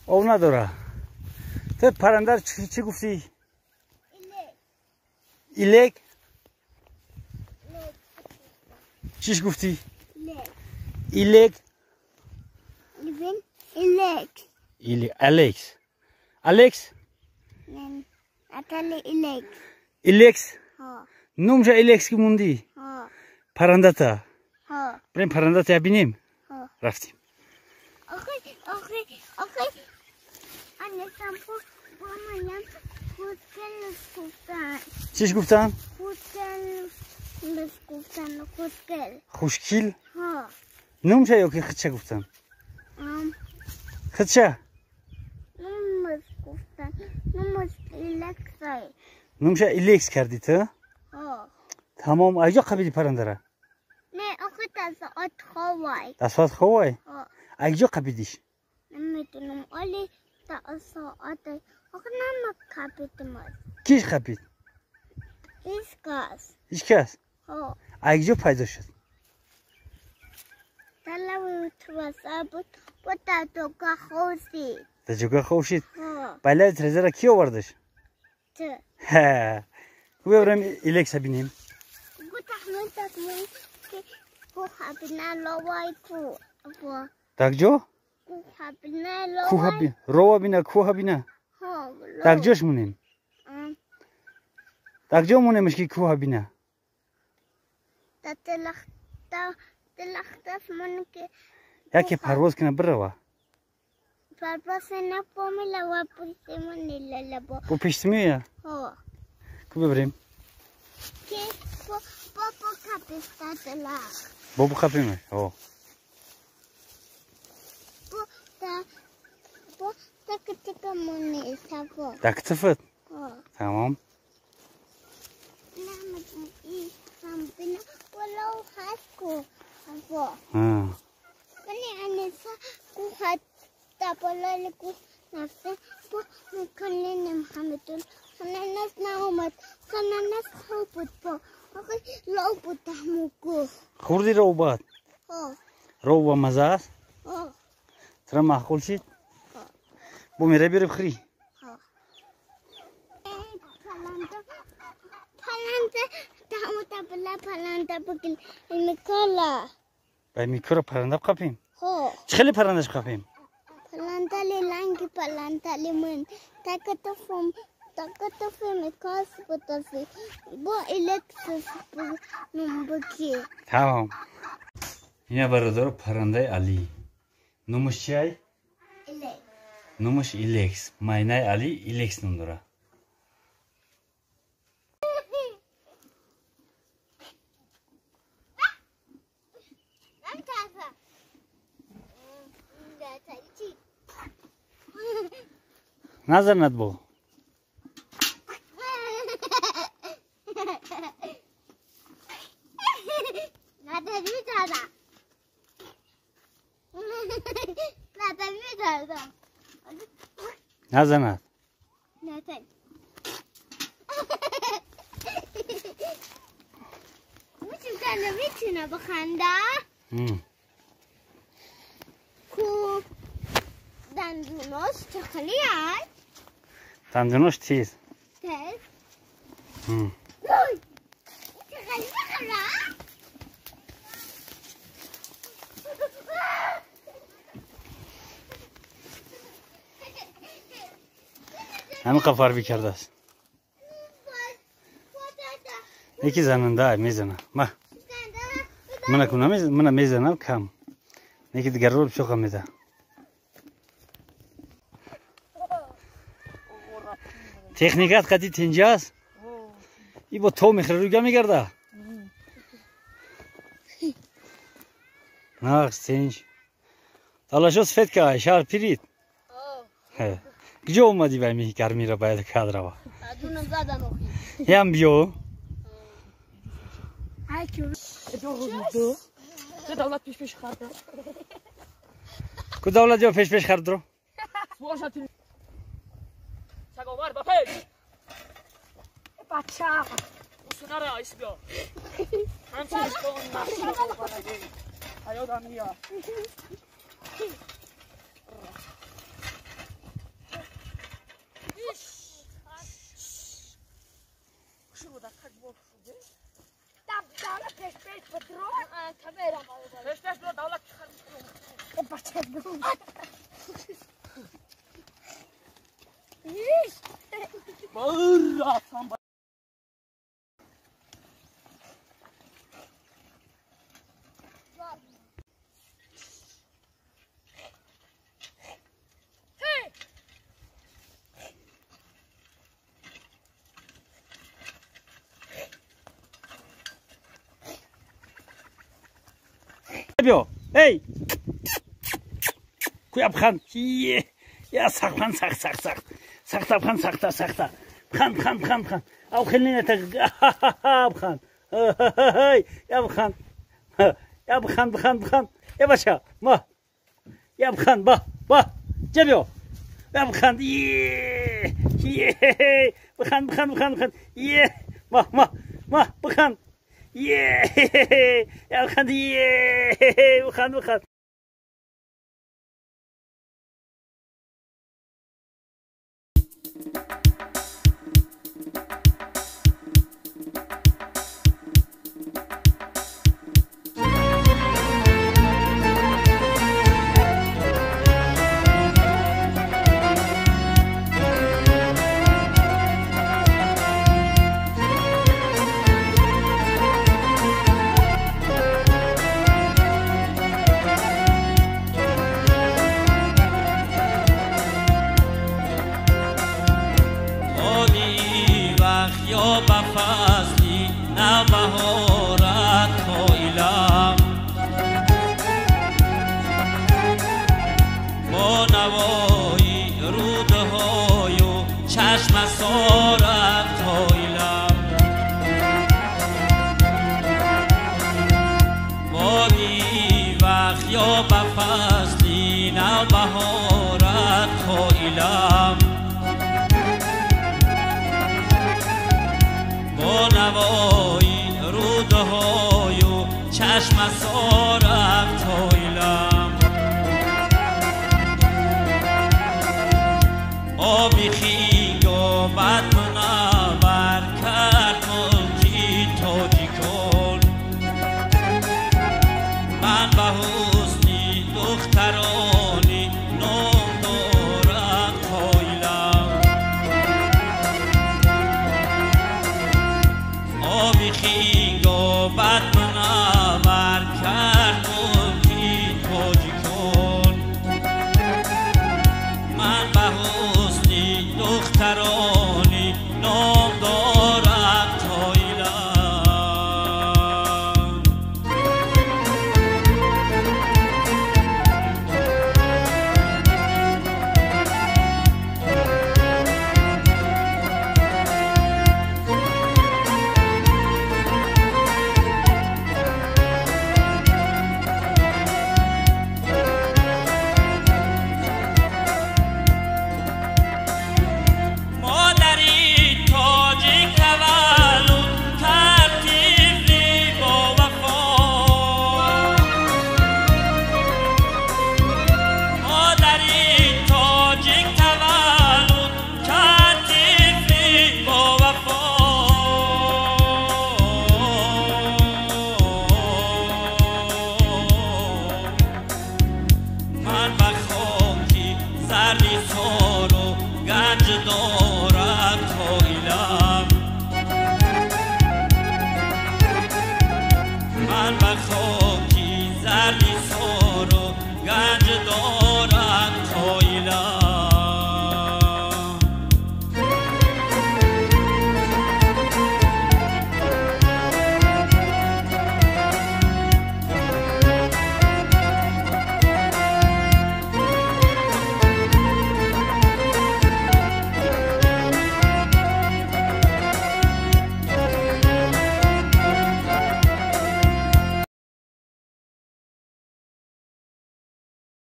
Об надора. Ту парандар чӣ гуфтӣ? Илек. Чиш гуфтӣ? Илек. Илек. Или Алекс. Алекс? Илекс. Илекс? Номша Илекс ки мондӣ? Парандата? Бирем парандата бинем? Рафтем. Чиш гуфтан? Хушкил? Номша ё ки худша гуфтан? Худша? Номша Илекс кардӣ ту? Тамом. Аҷо қабиди парандара? Не, охи та соат ховай. Та соат ховай? Аҷо қабидиш? Намедонам, оли та соат охи нама қабидимас. Киш қабид? Ҳеҷ кас. Ҳеҷ кас? Аҷо пайдо шуд? Талави тваса буд, бо та ҷога ховшид. Та ҷога ховшид? Байлаи тирезара ки овардаш? Ту. Ку бибарем Илекса бинем. Так ҷо? Рова бина, кӯҳа бина. Так ҷош монем? Так ҷо монемш ки кӯҳа бина? Яке парвоз кина бирава. Бо пешти меоя? Ку бибарем? Бобо қапиме? Так тифт? Тамом. Хурди робат? Рова маза аст? Тра маъқул шид? Бо мера бирем хӯрӣ? Ба микора паранда қапем? Чӣ хеле парандаш қапем? Тамом. Ина бародаро парандаи Алӣ. Номаш чиай? Номаш Илекс. Майнаи Алӣ Илекс ном дорад. Назанад бо. Назанад. Дандунош тез. Ҳамин қафар бикардааст. Яки зананда мезана. Ма. Мана куна мана мезанам кам. Яки дигарро бисёр меза. Техникат қати тинҷа аст? И бо то мехӯра рӯга мегарда. Нақс тинҷ. Талашо сфет ка шаҳр пирид. Куҷо омадӣ ба меҳи гармиро бояд кад рава? Ям биё. Ку давлат ё пеш пеш хардро? Hey! Куябхан. Я саххан сах сах сах. Сахтабхан сахта сахта. Бхан бхан бхан бхан. Ау хелнина бхан. Я бхан. Я бхан бхан бхан. Я баша. Ма. Я бхан ба ба. Жабё. Я бхан. Е. Бхан бхан бхан бхан. Е. Ма ма ма бхан. Е. Я бхан. Е. Бхан бхан. من بخواه.